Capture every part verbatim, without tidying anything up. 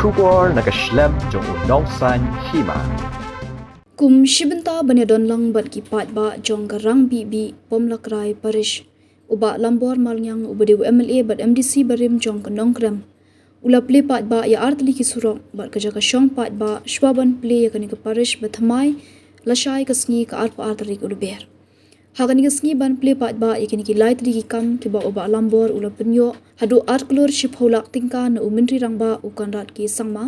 Khubor na ka shlem jong u Nongsaiñ Hima. Kum shi bynta ban ïadon lang bad ki paidbah jong ka Rang Bih Bih Pom Lakrai Parish, u Bah Lambor Malngiang uba dei u M L A bad M D C barim jong ka Nongkrem, u la plie paidbah ïa artylli ki surok bad ka jaka shong paidbah shuwa ban plie ïa kane ka parish ba thymmai lashai ka sngi ka arphew ar tarik u Lber. Ha kane ka sngi ban plie paidbah ïa kine ki lai tylli ki kam kiba u Bah Lambor u la pynïoh haduh ar klur shiphew lak tyngka na u Myntri Rangbah u Conrad K Sangma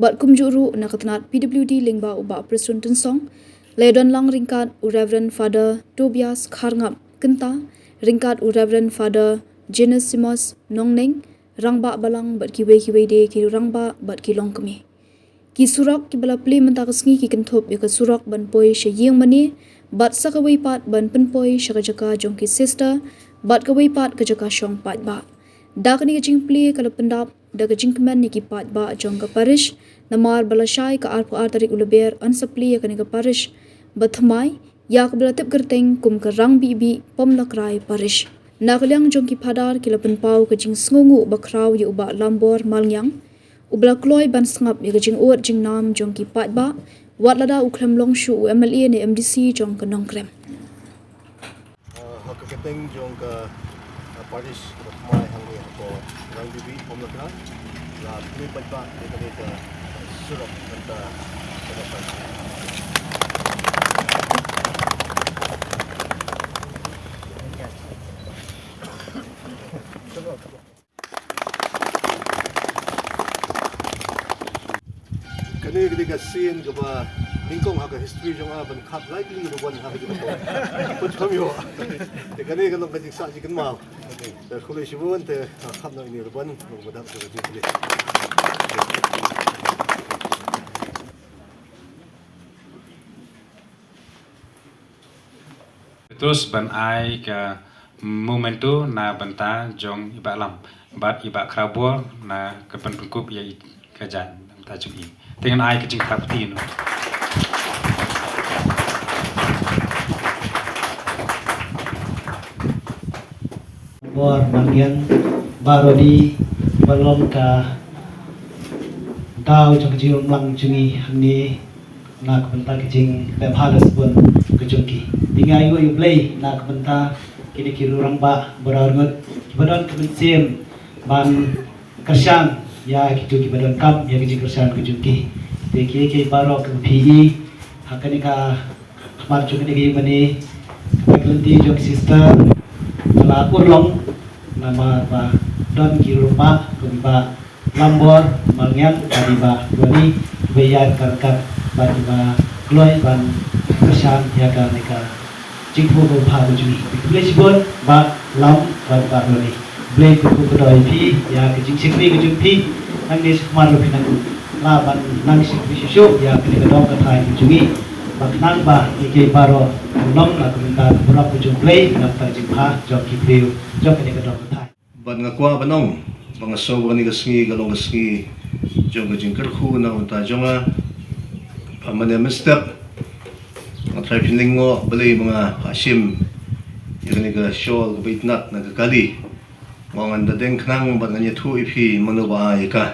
bad kumjuh ruh na ka tnat P W D lyngba u Bah Prestone Tynsong, la ïadon lang ryngkat u Reverend Father Tobias Kharngap Kynta, ryngkat u Reverend Father Genesimus Nongneng, Rangbah Balang bad kiwei kiwei de ki rangbah bad ki longkmie. Ki surok kiba la plie mynta ka sngi ki kynthup ïa ka surok ban poi sha ïingmane bad sa kawei pat ban pynpoi sha ka jaka jong ki sister bad kawei pat ka jaka shong paidbah. Da kane ka jingplie ka la pyndap da ka jingkmen ïa ki paidbah jong ka parish, namar ba lashai ka arphew ar tarik u Lber yn sa plie ïa kane ka parish ba thymmai, ïa kaba la tip kyrteng kum ka Rang Bih Bih Pom Lakrai Parish. Na ka liang jong ki phadar ki la pynpaw ka jingsngewnguh bakhraw ïa u Bah Lambor Malngiang, uba la kloi ban sngap ïa ka jingud jingnam jong ki paidbah, wat lada u khlem long shuh u M L A ne M D C jong ka Nongkrem. Ah, ha ka kyrteng jong ka, ah, parish ka thymmai hangne ha ka Rang Bih Bih Pom Lakrai, la plie paidbah ïa kane ka surok mynta ka dapat. Kane ka dei ka sien kaba nyngkong ha ka history jong nga ban khap lai tylli ruh ban ha ka jingkong. Put kam ïoh. Te kane ka long ka jingsah jingkynmaw. Te khublei shibun te, ah, khap noh ine ruh ban, long ba dap ka jingkylli. Petrus ban ai ka memento na bynta jong i Bah Lam bad i Bah Khrawbor na ka pynpynkup ïa i ka jaiñ na bynta jong i. Te ngan ai ka jingkyrpad noh. Bor Mangiang, Bah Roni, ba long ka daw jong ka jinglong lang jong ngi hangne na ka bynta ka jingpynbha la sbun ka jong ki. Te ngi ai nguh ïa U Blei na ka bynta kine ki rangbah ba rngut kiba don ka mynsiem ban kyrshan ïa kito kiba donkam ïa ka jingkyrshan ka jong ki. Te kiei kiei baroh kiba phi i ha kane ka khmat jong kane ka ïingmane, ka lynti jong ki sister ka la urlong namar ba don ki rangbah kum i Bah Lambor Malngiang bad i Bah Roni, ba ïaid ryngkat bad i Bah Kloi ban kyrshan ïa kane ka jingpynbha ka jong ngi. Khublei shibun Bah Lam bad Bah Roni. Blei kyrkhu kyrdoh ïa phi ïa ka jingshakri ka jong phi. Nangne shakhmat ruh phi nang lah ban nang shakri shuh shuh ïa kane ka dong ka thaiñ ka jong ngi. Ba khnang ba ïa kiei baroh kan long na ka bynta ka burom ka jong U Blei, na ka bynta ka jingbha jong ki briew jong kane ka dong ka thaiñ. Bad nga kwah ban ong ba nga sngew ba kane ka sngi ka long ka sngi jong ka jingkyrkhu na ka bynta jong nga. Ba mynne mynstep nga trai pynlyngngoh balei ba nga phah shim ïa kane ka shawl kaba itynnad na ka kali. Nga ong ngan da deng khnang bad ngan ïathuh ïa phi mano ba ai ïa ka.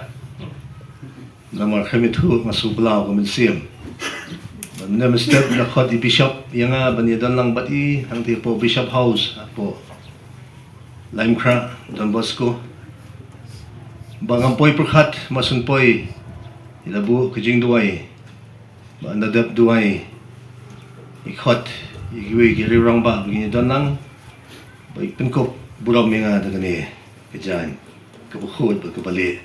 Namar khlem ïathuh nga sngewbha ka mynsiem. Bad mynne mynstep da khot i Bishop ïa nga ban ïadon lang bad i hangtei hapoh Bishop House hapoh Laitumkhrah, Don Bosco. Ba ngam poi pyrkhat, ba shu poi, i la buh ka jingduwai. Ba ynda dep duwai, i khot ïa kiwei ki rangbah ba kin ïadon lang ba i pynkup burom ïa nga da kane ka jaiñ kaba khuid bad kaba lieh.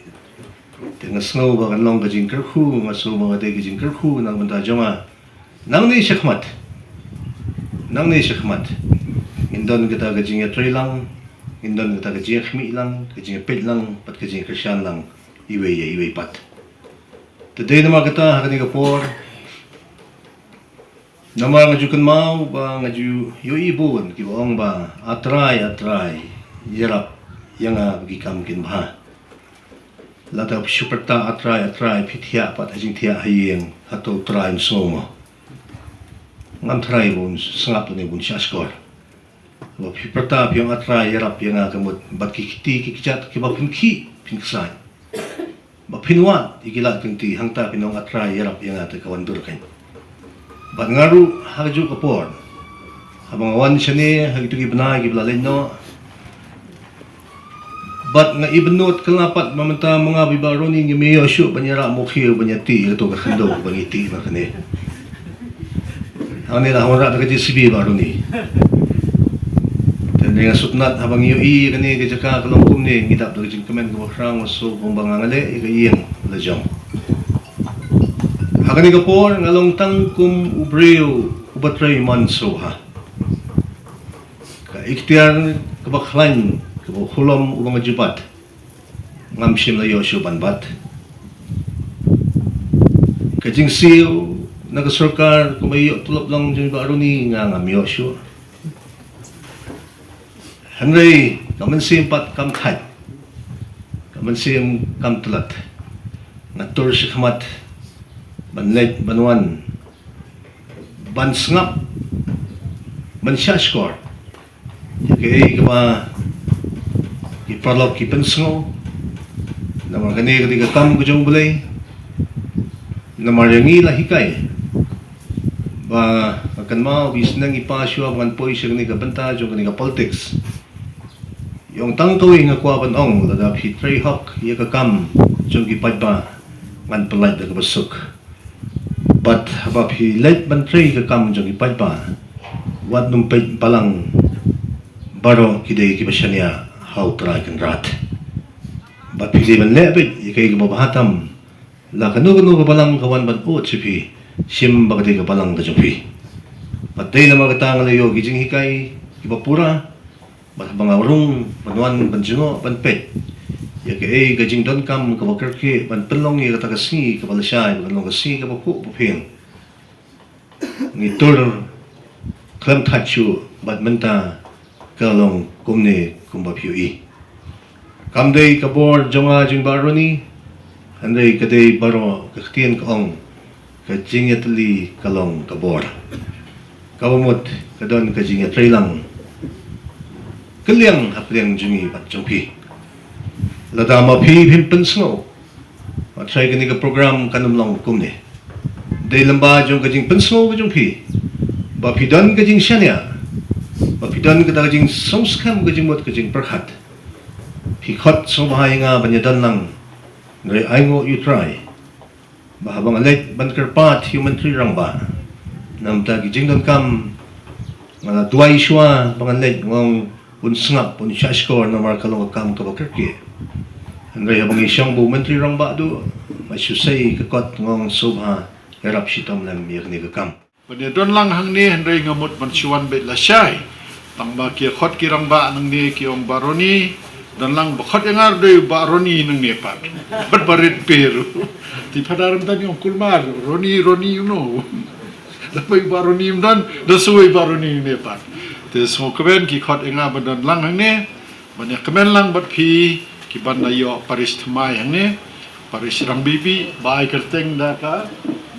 Te nga sngew ba kan long ka jingkyrkhu, nga sngew ba ka dei ka jingkyrkhu na ka bynta jong nga. Nangne shakhmat, nangne shakhmat ngin don kata ka jingïatreilang, ngin don kata ka jingïakhmih lang, ka jingïapeit lang bad ka jingïakyrshan lang iwei ïa iwei pat. Te dei namar kata ha kane ka por, namar nga ju kynmaw ba nga ju ïohi bun kiba ong ba A Trai, A Trai, ïarap ïa nga ba ki kam kin bha. Lada phi shu pyrta A Trai, A Trai, phi thiah pat ha jingthiah ha ïing, hato U Trai un sngew mo? Ngam tharai ba un sngap ne ba un shahshkor. Ba phi pyrta phi ong A Trai ïarap ïa nga, ka mut bad ki kti ki kjat kiba phin khih phin ksaid. Ba phin wad ïa ki lad ki lynti, hangta phin ong, A Trai, ïarap ïa nga, te ka wan dur kein. Bad nga ruh ha kajuh ka por, haba nga wan shane ha kito ki bnai kiba la leit noh, bad nga ibynnud kylla pat ba mynta ma nga bad i Bah Ronnie ngim ïoh shuh ban ïarah mukhir ban ïatih ïa kato ka khyndew ba ngi tih na kane. Hangne la wanrah da ka J C B, Bah Ronnie. Te nga sngewtynnat haba ngi ïohi kane ka jaka ka long kumne, ngi dap da ka jingkmen kaba khraw, nga sngew kumba nga leh ïa ka ïing la jong. Ha kane ka por nga long tang kum u briew uba trei man sngewbha. Ka iktiar kaba khlaiñ, kaba khulom uba nga ju bat, ngam shym la ïoh shuh ban bat. Ka jingsiew na ka sorkar kumba ïoh tulop lang jong i Bah Ronnie, nga ngam ïoh shuh. Hynrei ka mynsiem pat kam thait, ka mynsiem kam tlot. Nga tur shakhmat ban leit ban wan, ban sngap, ban shahshkor ïa kaei kaba ki paralok ki pynsngew. Namar kane ka dei ka kam ka jong U Blei. Namar ïa ngi la hikai ba, nga kynmaw ba i sneng i pa shuwa ba ngan poi sha kane ka bynta jong kane ka politics, i ong tang kawei, nga kwah ban ong, lada phi trei hok ïa ka kam jong ki paidbah, ngan pyllait da kaba suk. Bad haba phi leit ban trei ka kam jong ki paidbah, wat nym peit balang, baroh ki dei kiba shaniah ha U Trai Kynrad. Bad phi dei ban leh beit ïa kaei kaba bha tam. La kano kano ka balang ka wan ban ud sha phi, shim ba ka dei ka balang ka jong phi. Bad dei namar kata nga la ïoh ki jinghikai kiba pura. Bad haba nga rung ban wan ban jngoh ban peit ïa kaei ka jingdonkam kaba kyrkieh ban pynlong ïa kata ka sngi kaba lashai, ba kan long ka sngi kaba khuh ba phieng, ngi tur khlem thait shuh. Bad mynta ka long kumne kumba phi ïohi. Kam dei ka bor jong nga jong i Bah Ronnie, hynrei ka dei baroh, ka ktien ka ong, ka jingïatylli ka long ka bor. Kaba mut ka don ka jingïatreilang kylliang hapdeng jong ngi bad jong phi. Lada ma phi phim pynsngew, ma trai kane ka program kan ym long kumne. Dei lyngba jong ka jingpynsngew ka jong phi, ba phi don ka jingshaniah, ba phi don kata ka jingsngewskhem, ka jingmut, ka jingpyrkhat. Phi khot sngewbha ïa nga ban ïadon lang. Hynrei ainguh ïa U Trai ba haba nga leit ban kyrpad ïa u Myntri Rangbah, namar ki jingdonkam, nga la duwai shuwa ba ngan leit, nga ong un sngap, un shahshkor, namar ka long ka kam kaba kyrkieh. Hynrei haba ngi shong ba u Myntri Rangbah duh, nga shu sei ka kot, nga ong sngewbha, ïarap shitom lem ïa kane ka kam. Ban ïadon lang hangne, hynrei nga mut ban shu wan beit lashai. Tang ba ki khot ki rangbah nangne ki ong Bah Ronnie, don lang, ba khot ïa nga ruh dei Bah Ronnie nangne pat. Bad ba rit pyrshah. Te phadar mynta ngi ong kulmar, Ronnie, Ronnie, you know. Lada ba i Bah Ronnie ym don, da shu i Bah Ronnie nangne pat. Te sngewkmen ki khot ïa nga ban don lang hangne. Ban ïa kmen lang bad phi kiban da ïoh parish thymmai hangne, parish Rangbibi, ba ai kyrteng da ka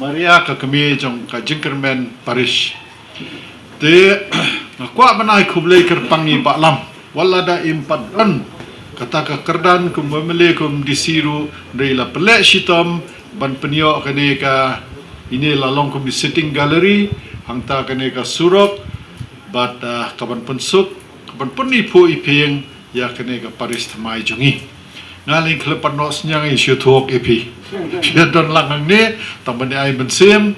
Maria, ka kmie jong ka jingkyrmen parish. Te nga kwah ban ai khublei kyrpang ïa i Bah Lam, wat lada im pat don kata ka kyrdan kum M L A kum D C ruh, hynrei la pynleh shitom ban pynïoh kane ka, ine la long kum i sitting gallery, hangta kane ka surok, bad, ah, kaban pynsuk, kaban pyniphuh iphieng ïa kane ka parish thymmai jong ngi. Nga leng khlem pat noh synñiang, i shu thuh ïa phi. Phi don lang hangne, tang ban ai mynsiem,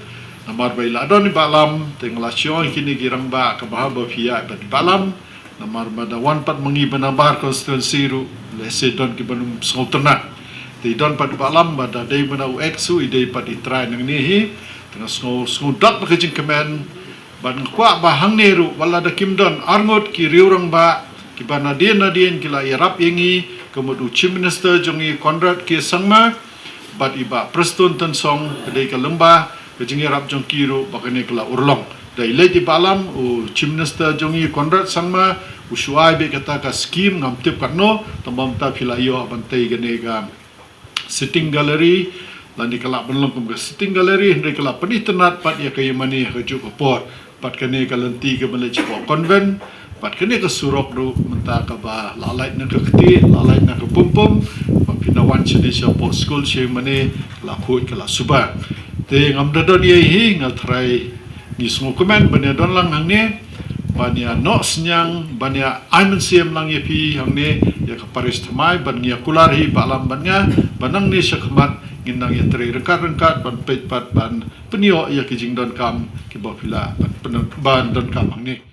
namar ba i la don i Bah Lam, te nga la shu ong ïa kine ki rangbah kaba haba phi ïa bad i Bah Lam, namar ba da wan pat ma ngi ba na bar constituency ruh, lehse don kiban ym sngewtynnat. Te i don pat i Bah Lam, ba da dei mynta u ex ruh, i dei pat i trai nangne hi, te nga sngew, sngew dap ka jingkmen, bad nga kwah ba hangne ruh, wat lada kim don, arngut ki riew rangbah, kiba nadien nadien ki la ïarap ïa ngi, ka mut u Chief Minister jong ngi Conrad K Sangma, bad i Bah Prestone Tynsong, ka dei ka lyngba ka jingïarap jong ki ruh ba kane ka la urlong. Da i leit i Bah Lam, u Chief Minister jong ngi Conrad Sangma u shu ai beit kata ka skim, ngam tip katno, tang ba mynta phi la ïoh ban tei kane ka sitting gallery, lane ka lah ban long kum ka sitting gallery, hynrei ka la pynitynnad pat ïa ka ïing mane ha kajuh ka por. Bad kane ka lynti kaban leit shapoh convent, bad kane ka surok ruh mynta kaba la lait na ka kti, la lait na ka pum pum, bad phi na wan shane shapoh skul sha mane, la khuid ka la suba. Te ngam da don ei ei hi, nga trai ngi sngewkmen ban ïa don lang hangne, ban ïa noh synñiang, ban ïa ai mynsiem lang ïa phi hangne, ïa ka parish thymmai, ban ngi ïa kular hi Bah Lam bad nga, ban nangne sha khmat ngin nang ïa trei ryngkat ryngkat, ban peit pat ban pynïoh ïa ki jingdonkam kiba phi la ban pyn-, ban donkam hangne.